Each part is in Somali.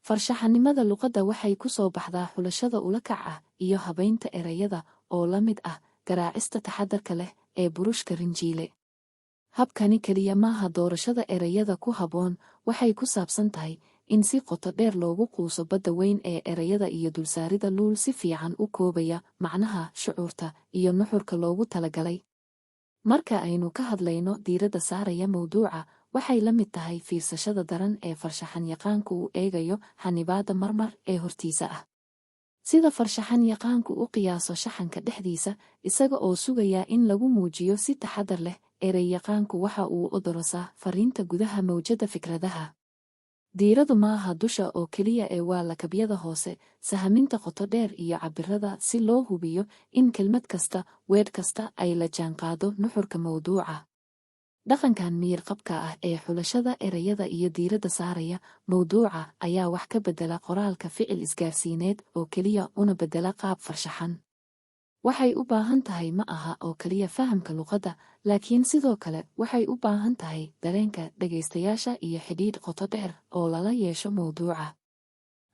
Farshaxanimada luqadda waxay ku soo baxdaa xulashada ula kac ah iyo habaynta erayada oo la mid ah garaacista taxadarka leh ee burushka rinjiile. Habkani keliya maaha doorashada erayada ku habboon, waxay ku saabsan tahay in si qoto dheer loogu quuso badda weyn ee erayada iyo dulsaarida luul si fiican u koobaya macnaha, shucuurta iyo nuxurka loogu talagalay. Marka aynu ka hadlayno diiradda saaraya mawduuca, waxay la mid tahay fiirsashada daran ee farshaxan yaqaanku u eegayo xannibaadda marmar ee hortiisa ah. Sida farshaxan yaqaanku u qiyaaso shaxanka dhexdiisa, isaga oo sugaya in lagu muujiyo si taxadar leh, erey yaqaanku waxa uu odorosaa fariinta gudaha mawjadda fikradaha. Diiradu maaha dusha oo keliya ee waa lakabyada hoose, sahaminta qoto dheer iyo cabbirada si loo hubiyo in kelmad kasta, weedh kasta ay la jaanqaado nuxurka mawduuca. Dhaqankan miyir-qabka ah ee xulashada erayada iyo diiradda saaraya mawduuca ayaa wax ka beddela qoraalka ficil isgaarsiineed oo keliya una beddela qaab farshaxan. Waxay u baahan tahay ma aha oo kaliya fahamka luqadda, laakiin sidoo kale waxay u baahan tahay dareenka dhegaystayaasha iyo xidhiidh qoto dheer oo lala yeesho mawduuca.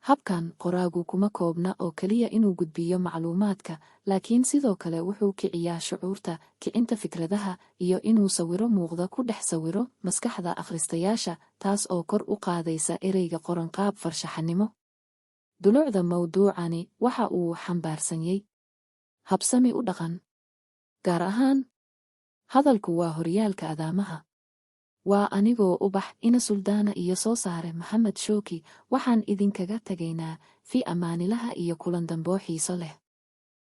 Habkan, qoraagu kuma koobna oo keliya inuu gudbiyo macluumaadka, laakiin sidoo kale wuxuu kiciyaa shucuurta, kicinta fikradaha, iyo inuu sawiro muuqda ku dhex sawiro maskaxda akhristayaasha, taas oo kor u qaadaysa ereyga qoran qaab farshaxanimo. Dulucda mawduucani waxa uu xambaarsanyay habsami u dhaqan. Gaar ahaan, hadalku waa horyaalka adaamaha. Waa anigoo Ubax Ina Suldaana iyo soo saare Maxamed Shooki, waxaan idinkaga tagaynaa fi amaanilaha iyo kulan damboo xiiso leh.